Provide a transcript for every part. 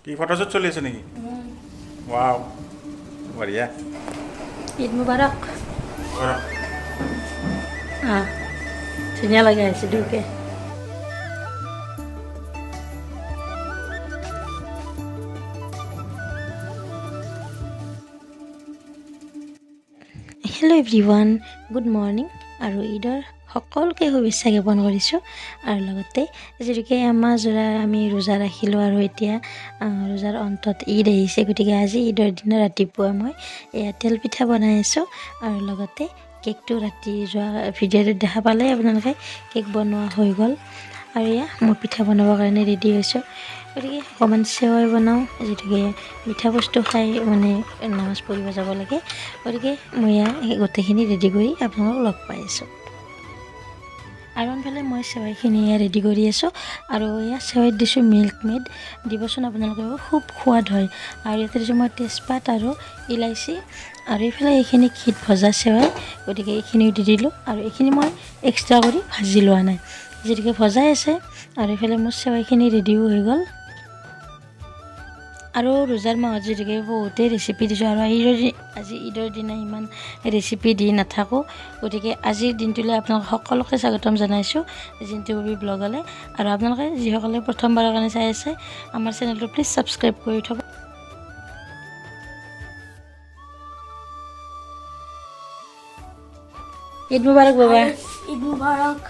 কি ফটোশ্বুট চলি আছে নেকি? ৱাও, বঢ়িয়া। ঈদ মুবাৰক। অঁ, ধুনীয়া লগা হৈছে দুয়োকে। হেল্ল' এভৰিৱান, গুড মৰ্ণিং আৰু ঈদৰ সকলোকে শুভেচ্ছা জ্ঞাপন কৰিছোঁ। আৰু লগতে যিহেতুকে এমাহ জোৰা আমি ৰোজা ৰাখিলোঁ আৰু এতিয়া ৰোজাৰ অন্তত ঈদ আহিছে, গতিকে আজি ঈদৰ দিনা ৰাতিপুৱা মই এয়া তেল পিঠা বনাই আছোঁ। আৰু লগতে কেকটো ৰাতি যোৱা ভিডিঅ'টোত দেখা পালে আপোনালোকে, কেক বনোৱা হৈ গ'ল। আৰু এয়া মই পিঠা বনাবৰ কাৰণে ৰেডি হৈছোঁ। গতিকে অকণমান চেৱাই বনাওঁ, যিহেতুকে মিঠা বস্তু খাই মানে নামাজ পঢ়িব যাব লাগে। গতিকে মই এয়া গোটেইখিনি ৰেডি কৰি আপোনালোকক লগ পাই আছোঁ। আৰু আনফালে মই চেৱাইখিনি এয়া ৰেডি কৰি আছোঁ। আৰু এয়া চেৱাইত দিছোঁ মিল্ক মেড, দিবচোন আপোনালোকেও, খুব সোৱাদ হয়। আৰু ইয়াতে দিছোঁ মই তেজপাত আৰু ইলাচি। আৰু এইফালে এইখিনি ঘিত ভজা চেৱাই, গতিকে এইখিনিও দি দিলোঁ। আৰু এইখিনি মই এক্সট্ৰা কৰি ভাজি লোৱা নাই, যিহেতুকে ভজাই আছে। আৰু এইফালে মোৰ চেৱাইখিনি ৰেডিও হৈ গ'ল। আৰু ৰোজাৰ মাহত যিহেতুকে বহুতেই ৰেচিপি দিছোঁ, আৰু আজি ঈদৰ দিনা ইমান ৰেচিপি দি নাথাকোঁ। গতিকে আজিৰ দিনটোলৈ আপোনালোক সকলোকে স্বাগতম জনাইছোঁ জিণ্টু ববী ব্লগলৈ। আৰু আপোনালোকে যিসকলে প্ৰথমবাৰৰ কাৰণে চাই আছে আমাৰ চেনেলটো, প্লিজ ছাবস্ক্ৰাইব কৰি থ'ব। ঈদ মুবাৰক বাবা। ঈদ মুবাৰক।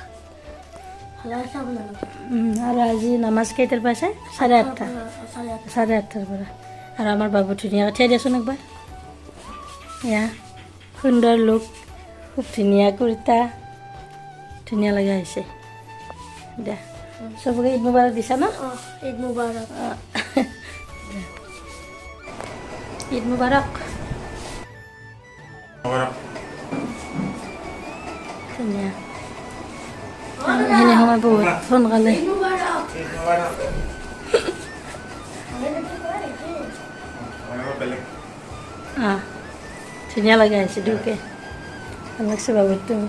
ভালে আছে আপোনালোকে? আৰু আজি নামাজ কেইটাৰ পৰা আছে? 8:30। 8:30। 8:30ৰ পৰা। আৰু আমাৰ বাবু ধুনীয়া, থিয় দিয়াচোন একবাৰ। এয়া সুন্দৰ লুক, খুব ধুনীয়া কুৰ্তা, ধুনীয়া লগা হৈছে। দিয়া, চবকে ঈদ মুবাৰক দিছা ন? অঁ, ঈদ মুবাৰক। ঈদ মুবাৰক। মুবাৰক। ধুনীয়া, সেইখিনি সময় বহুত সোনকালে। ঈদ মুবাৰক। ঈদ মুবাৰক। বেলেগ। অঁ, ধুনীয়া লগা হৈছে দুয়োকে, ভাল লাগছে বাবুৰ। তুমি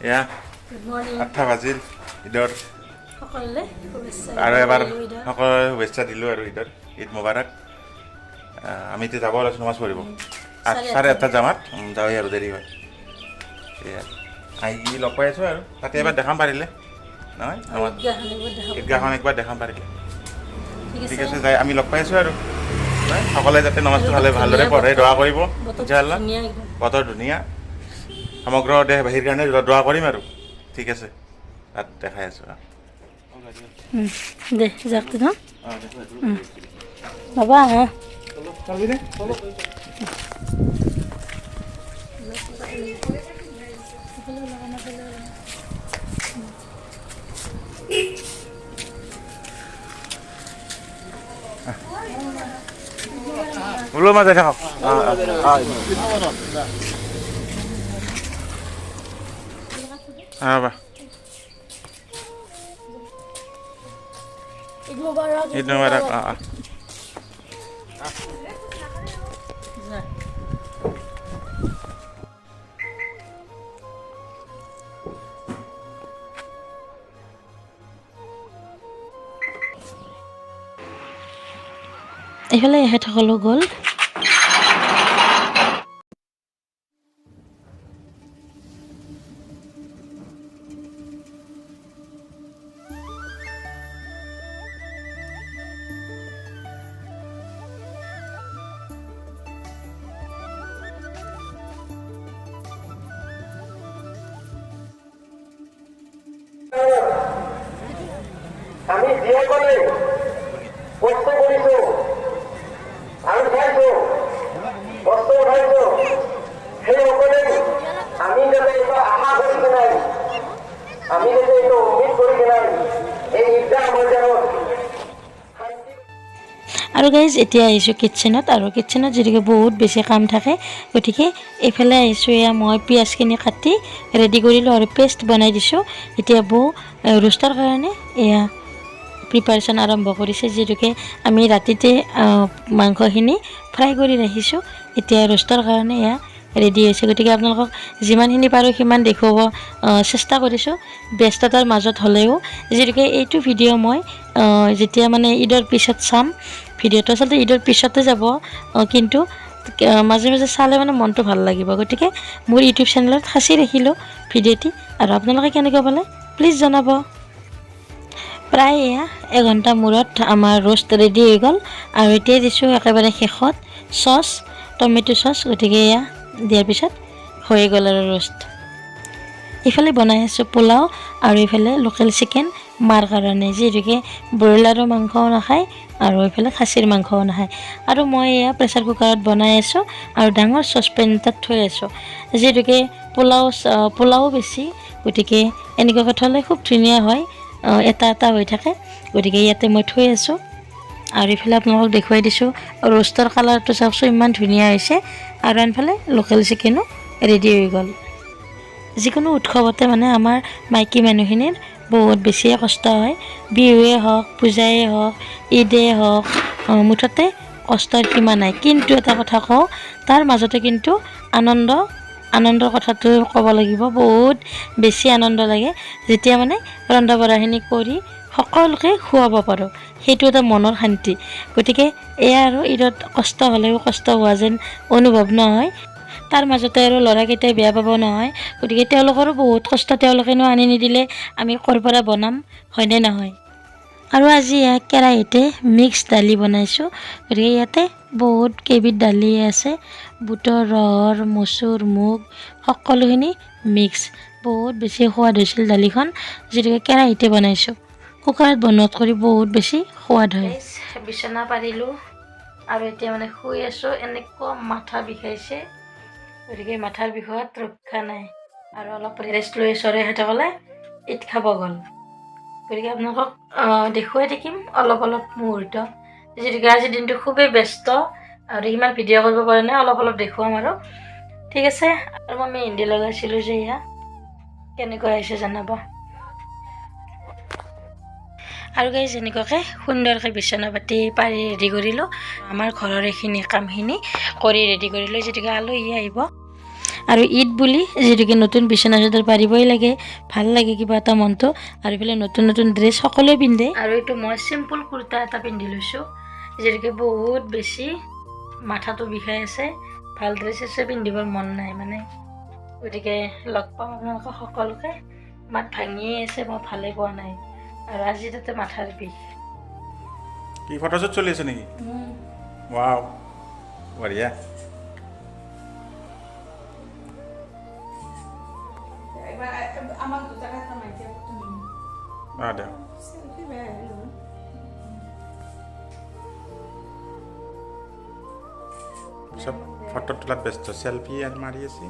এয়া গুড মৰ্ণিং। 8টা বাজিল। ঈদৰ সকলোলৈ শুভেচ্ছা আৰু এবাৰ দিলোঁ ঈদৰ। সকলোৰে শুভেচ্ছা দিলোঁ আৰু ঈদৰ ঈদ মোবাৰক। আমি এতিয়া যাব ওলাইছোঁ নামাজ পঢ়িব। 8:30ত জামাত যাওঁৱেই আৰু দেৰি হয়। এয়া আহি লগ পাই আছোঁ আৰু তাতে এবাৰ দেখাম পাৰিলে নহয় আৰু ঈদগাহখন একবাৰ দেখাব। ঈদগাহখন একবাৰ দেখাম পাৰিলে। ঠিক ঠিক আছে। আছে, যাই আমি লগ পাই আছোঁ আৰু নহয়, সকলোৱে যাতে নামাজটো ভালে ভালদৰে পঢ়ে, দোৱা কৰিব। বতৰ ইনশাআল্লাহ। ধুনীয়া একদম। বতৰ ধুনীয়া, সমগ্ৰ দেশবাসীৰ কাৰণে দোৱা কৰিম আৰু। ঠিক আছে, তাত দেখাই আছোঁ। দে যাক ন বাবা, হা। বোলো মাজে থাকক। অঁ, ঈদ মুবাৰক। ঈদ মুবাৰক। অঁ অঁ। যা। এইফালে এখেতসকলো গ'ল। আমি যিসকলে কষ্ট কৰিছো আৰু চাইছো, কষ্ট উঠাইছো, সেইসকলে আমি যাতে এইটো আশা কৰি কেনে, আমি যাতে এইটো উম্মিদ কৰি কেনে এই ঈদগাহ ময়দানত আৰু গাইজ, এতিয়া আহিছোঁ কিটচেনত। আৰু কিটচেনত যিহেতুকে বহুত বেছি কাম থাকে, গতিকে এইফালে আহিছোঁ। এয়া মই পিঁয়াজখিনি কাটি ৰেডি কৰিলোঁ আৰু পেষ্ট বনাই দিছোঁ। এতিয়া বৌ ৰোষ্টৰ কাৰণে এয়া প্ৰিপাৰেশ্যন আৰম্ভ কৰিছে। যিহেতুকে আমি ৰাতিতে মাংসখিনি ফ্ৰাই কৰি ৰাখিছোঁ, এতিয়া ৰোষ্টৰ কাৰণে এয়া ৰেডি হৈছে। গতিকে আপোনালোকক যিমানখিনি পাৰোঁ সিমান দেখুৱাব চেষ্টা কৰিছোঁ ব্যস্ততাৰ মাজত হ'লেও। যিহেতুকে এইটো ভিডিঅ' মই যেতিয়া মানে ঈদৰ পিছত চাম, ভিডিঅ'টো আচলতে ঈদৰ পিছতে যাব, কিন্তু মাজে মাজে চালে মানে মনটো ভাল লাগিব। গতিকে মোৰ ইউটিউব চেনেলত সাঁচি ৰাখিলোঁ ভিডিঅ'টি, আৰু আপোনালোকে কেনেকুৱা পালে প্লিজ জনাব। প্ৰায় এয়া এঘণ্টা মূৰত আমাৰ ৰোষ্ট ৰেডি হৈ গ'ল। আৰু এতিয়া দিছোঁ একেবাৰে শেষত চচ, টমেট' চচ। গতিকে এয়া দিয়াৰ পিছত হৈয়ে গ'ল আৰু ৰোষ্ট। ইফালে বনাই আছোঁ পোলাও আৰু ইফালে লোকেল চিকেন মাৰ কাৰণে, যিহেতুকে ব্ৰইলাৰৰ মাংসও নাখায় আৰু ইফালে খাচীৰ মাংসও নাখায়। আৰু মই এয়া প্ৰেছাৰ কুকাৰত বনাই আছোঁ আৰু ডাঙৰ চচপেন এটাত থৈ আছোঁ, যিহেতুকে পোলাও বেছি, গতিকে এনেকুৱাকৈ থ'লে খুব ধুনীয়া হয়, এটা এটা হৈ থাকে। গতিকে ইয়াতে মই থৈ আছোঁ। আৰু ইফালে আপোনালোকক দেখুৱাই দিছোঁ ৰোষ্টৰ কালাৰটো চাওকচোন ইমান ধুনীয়া হৈছে। আৰু আনফালে লোকেল চিকেনো ৰেডি হৈ গ'ল। যিকোনো উৎসৱতে মানে আমাৰ মাইকী মানুহখিনিৰ বহুত বেছিয়ে কষ্ট হয়, বিহুৱে হওক, পূজাই হওক, ঈদেই হওক, মুঠতে কষ্টৰ সীমা নাই। কিন্তু এটা কথা কওঁ, তাৰ মাজতে কিন্তু আনন্দৰ কথাটো ক'ব লাগিব, বহুত বেছি আনন্দ লাগে যেতিয়া মানে ৰন্ধা বঢ়াখিনি কৰি সকলোকে খুৱাব পাৰোঁ, সেইটো এটা মনৰ শান্তি। গতিকে এয়া আৰু ঈদত কষ্ট হ'লেও কষ্ট হোৱা যেন অনুভৱ নহয়। তাৰ মাজতে আৰু ল'ৰাকেইটাই বেয়া পাব নহয়, গতিকে তেওঁলোকৰো বহুত কষ্ট, তেওঁলোকেনো আনি নিদিলে আমি ক'ৰ পৰা বনাম, হয়নে নহয়? আৰু আজি এয়া কেৰাহীতে মিক্স দালি বনাইছোঁ। গতিকে ইয়াতে বহুত কেইবিধ দালি আছে, বুটৰ, ৰহৰ, মচুৰ, মুগ সকলোখিনি মিক্স। বহুত বেছি সোৱাদ হৈছিল দালিখন, যিহেতুকে কেৰাহীতে বনাইছোঁ, কুকাৰত বনোৱাত কৰি বহুত বেছি সোৱাদ হয়। বিচনা পাৰিলোঁ আৰু এতিয়া মানে শুই আছোঁ। এনেকুৱা মাথা বিষাইছে, গতিকে মাথাৰ বিষত ৰক্ষা নাই। আৰু অলপ ৰেষ্ট লৈ আছোঁ। আৰু এখেতে ক'লে ঈদ খাব গ'ল। গতিকে আপোনালোকক দেখুৱাই থাকিম অলপ অলপ মুহূৰ্ত, যিহেতুকে আজিৰ দিনটো খুবেই ব্যস্ত আৰু সিমান ভিডিঅ' কৰিব পৰা নাই, অলপ অলপ দেখুৱাম আৰু। ঠিক আছে। আৰু মই মেহেন্দি লগাইছিলোঁ যে, এয়া কেনেকুৱা হৈছে জনাব। আৰু গাইজ এনেকুৱাকৈ সুন্দৰকৈ বিচনা পাতি পাৰি ৰেডি কৰিলোঁ। আমাৰ ঘৰৰ এইখিনি কামখিনি কৰি ৰেডি কৰিলোঁ, যিহেতুকে আলহী আহিব। আৰু ঈদ বুলি যিহেতুকে নতুন বিচনা চাদৰ পাৰিবই লাগে, ভাল লাগে কিবা এটা মনটো। আৰু এইফালে নতুন নতুন ড্ৰেছ সকলোৱে পিন্ধে। আৰু এইটো মই চিম্পুল কুৰ্তা এটা পিন্ধি লৈছোঁ, যিহেতুকে বহুত বেছি মাথাটো বিষাই আছে, ভাল ড্ৰেছ আছে পিন্ধিবৰ মন নাই মানে। গতিকে লগ পাম আপোনালোকক সকলোকে। মাত ভাঙিয়ে আছে, মই ভালে পোৱা নাই। আৰু আজি তাতে মাথাৰ বিষ। কি ফটোশ্বুট চলি আছে নেকি? ৱাও, বঢ়িয়া। চব ফটো তোলাত ব্যস্ত, চেলফি মাৰি আছে।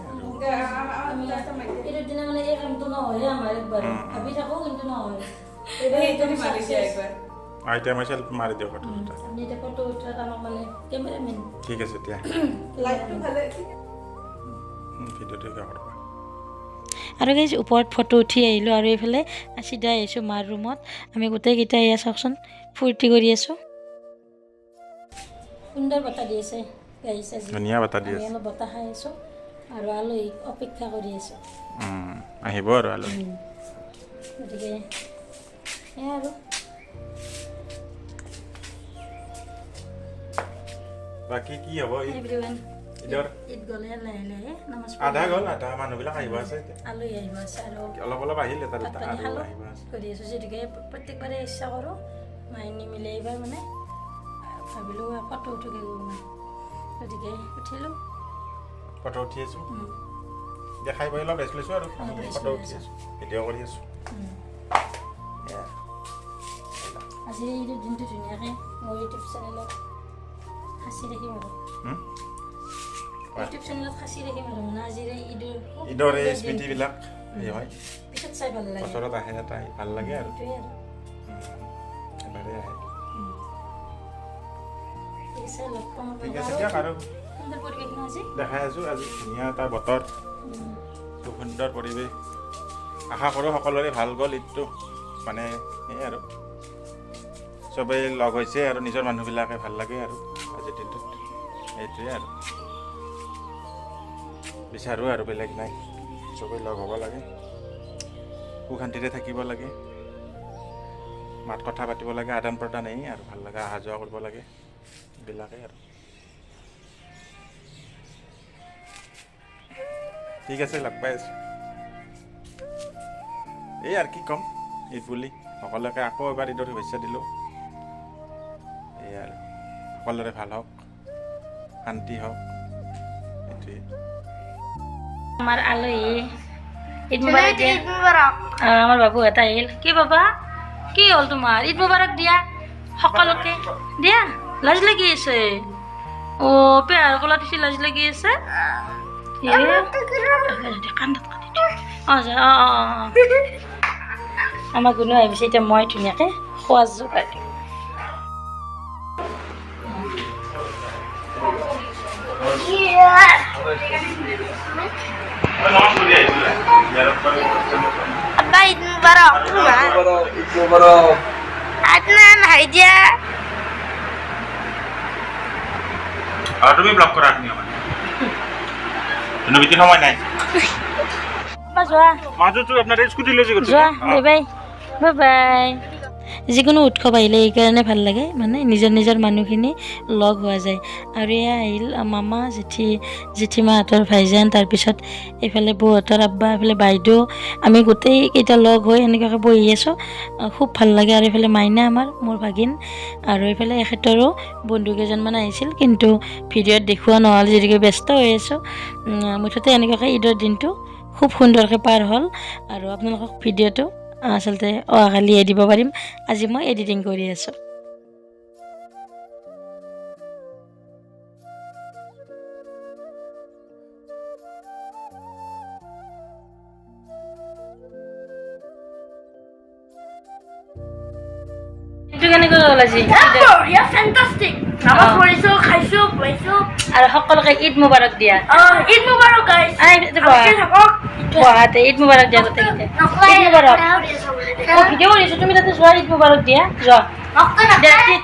আৰু এতিয়া মই চেলফি মাৰি দিওঁ ফটো। ঠিক আছে, এতিয়া ভিডিঅ'টো কৰিব। আৰু গাইজ ওপৰত ফটো উঠি আহিলোঁ। আৰু এইফালে চিধা আহিছোঁ মাৰ ৰুমত। আমি গোটেইকেইটা এয়া চাওকচোন ফূৰ্তি কৰি আছোঁ। সুন্দৰ বতাহ দি আছে গাইজ, আজি ধুনীয়া বতাহ দি আছে। অলপ বতাহ খাই আছোঁ আৰু আলহীক অপেক্ষা কৰি আছোঁ, আহিব আৰু আলহী। গতিকে এয়া আৰু বাকী কি হ'ব? ঈদ গ'লে লাহে লাহে নামাজ আধা গ'ল, আধা মানুহবিলাক আহিব আছে, আলহী আহিব আছে। আৰু অলপ অলপ আহিলে তাৰ আৰু আহিব আছে। কৰি আছোঁ যিহেতুকে প্ৰত্যেকবাৰে ইচ্ছা কৰোঁ, মায়ে নিমিলে। এইবাৰ মানে ভাবিলোঁ ফটো উঠোগে, গতিকে উঠিলোঁ, ফটো উঠি আছোঁ। দেখাই পাই অলপ ৰেষ্ট লৈছোঁ আৰু ফটো উঠি আছোঁ, ভিডিঅ' কৰি আছোঁ। আজি এইটো দিনটো ধুনীয়াকৈ মোৰ ইউটিউব চেনেলত সাঁচি ৰাখিম আৰু ইউটিউব চেনেলত সাঁচি ৰাখিম আৰু মানে আজিৰ এই ঈদৰ এই স্মৃতিবিলাক হয় পিছত চাই ভাল লাগে, বছৰত আহে এটা, ভাল লাগে আৰু এবাৰে আহে। ঠিক আছে দিয়ক। আৰু দেখাই আছোঁ আজি ধুনীয়া এটা বতৰ, খুব সুন্দৰ পৰিৱেশ। আশা কৰোঁ সকলোৰে ভাল গ'ল ঈদটো, মানে সেয়াই আৰু। চবেই লগ হৈছে আৰু নিজৰ মানুহবিলাকে ভাল লাগে আৰু আজিৰ দিনটোত এইটোৱে আৰু বিচাৰোঁ আৰু বেলেগ নাই। চবেই লগ হ'ব লাগে, সুখ শান্তিৰে থাকিব লাগে, মাত কথা পাতিব লাগে, আদান প্ৰদান এই আৰু ভাল লাগে, অহা যোৱা কৰিব লাগে, এইবিলাকেই আৰু। ঠিক আছে, লগ পাই আছোঁ। এই আৰু কি ক'ম ঈদ বুলি সকলোকে আকৌ এবাৰ ঈদৰ শুভেচ্ছা দিলোঁ। এই আৰু সকলোৰে ভাল হওক, শান্তি হওক, এইটোৱে। আমাৰ আলহী ঈদ মুবাৰক দিয়া। আমাৰ বাবু এটা আহিল। কি বাবা, কি হ'ল তোমাৰ? ঈদ মুবাৰক দিয়া সকলোকে দিয়া। লাজ লাগি আছে। অ' পেহাৰ কলাত উঠি লাজ লাগি আছে। আমাৰ গুণু আহি পিছে এতিয়া মই ধুনীয়াকৈ খোৱা যোগাৰ দিম। আব্বা ঈদ মুবাৰক। ঈদ মুবাৰক। আদনান হাইদিয়া। তুমি ব্লক কৰা নবীতিৰ সময় নাই। যোৱা মাজতো আপোনাৰ স্কুটি লৈ যোৱা। Bye bye bye bye. যিকোনো উৎসৱ আহিলে এইকাৰণে ভাল লাগে, মানে নিজৰ নিজৰ মানুহখিনি লগ হোৱা যায়। আৰু এয়া আহিল মামা, জেঠী, জেঠীমাহঁতৰ ভাইজান, তাৰপিছত এইফালে বৌহঁতৰ আব্বা, এইফালে বাইদেউ, আমি গোটেইকেইটা লগ হৈ এনেকুৱাকৈ বহি আছোঁ, খুব ভাল লাগে। আৰু এইফালে মাইনা আমাৰ, মোৰ ভাগিন, আৰু এইফালে এখেতৰো বন্ধু কেইজনমান আহিছিল, কিন্তু ভিডিঅ'ত দেখুওৱা নহ'ল যিহেতুকে ব্যস্ত হৈ আছোঁ। মুঠতে এনেকুৱাকৈ ঈদৰ দিনটো খুব সুন্দৰকৈ পাৰ হ'ল। আৰু আপোনালোকক ভিডিঅ'টো আচলতে অহাকালিহে দিব পাৰিম, আজি মই এডিটিং কৰি আছোঁ। কেনেকৈ গ'ল আজি? আৰু সকলোকে ঈদ মুবাৰক দিয়া। ঈদ মুবাৰক গাইস। বহাতে ঈদ মুবাৰক দিয়া গোটেইকেইটা। ঈদ মুবাৰক। ভিডিঅ' কৰি আছোঁ, তুমি তাতে যোৱা, ঈদ মুবাৰক দিয়া, যোৱা।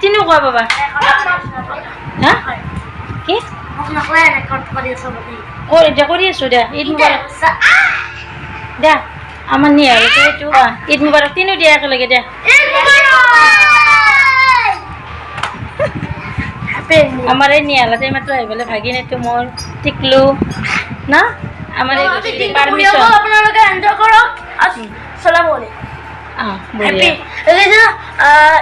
তিনিও কোৱা বাবা। হা কি এতিয়া কৰি আছোঁ দিয়া। ঈদ মুবাৰক দিয়া। আমাৰ নিহাল এইটো ঈদ মুবাৰক তিনিও দিয়া একেলগে দিয়া। আমাৰ এই নিহালতে মাত্ৰ আহি পেলাই ভাগিন এইটো মোৰ টিকলু না আমাৰ এই পাৰমিশন। আপোনালোকে এনজয় কৰক। আসসালামু আলাইকুম। বঢ়িয়া।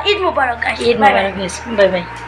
ঈদ মুবাৰক। ঈদ মুবাৰক। Bye bye.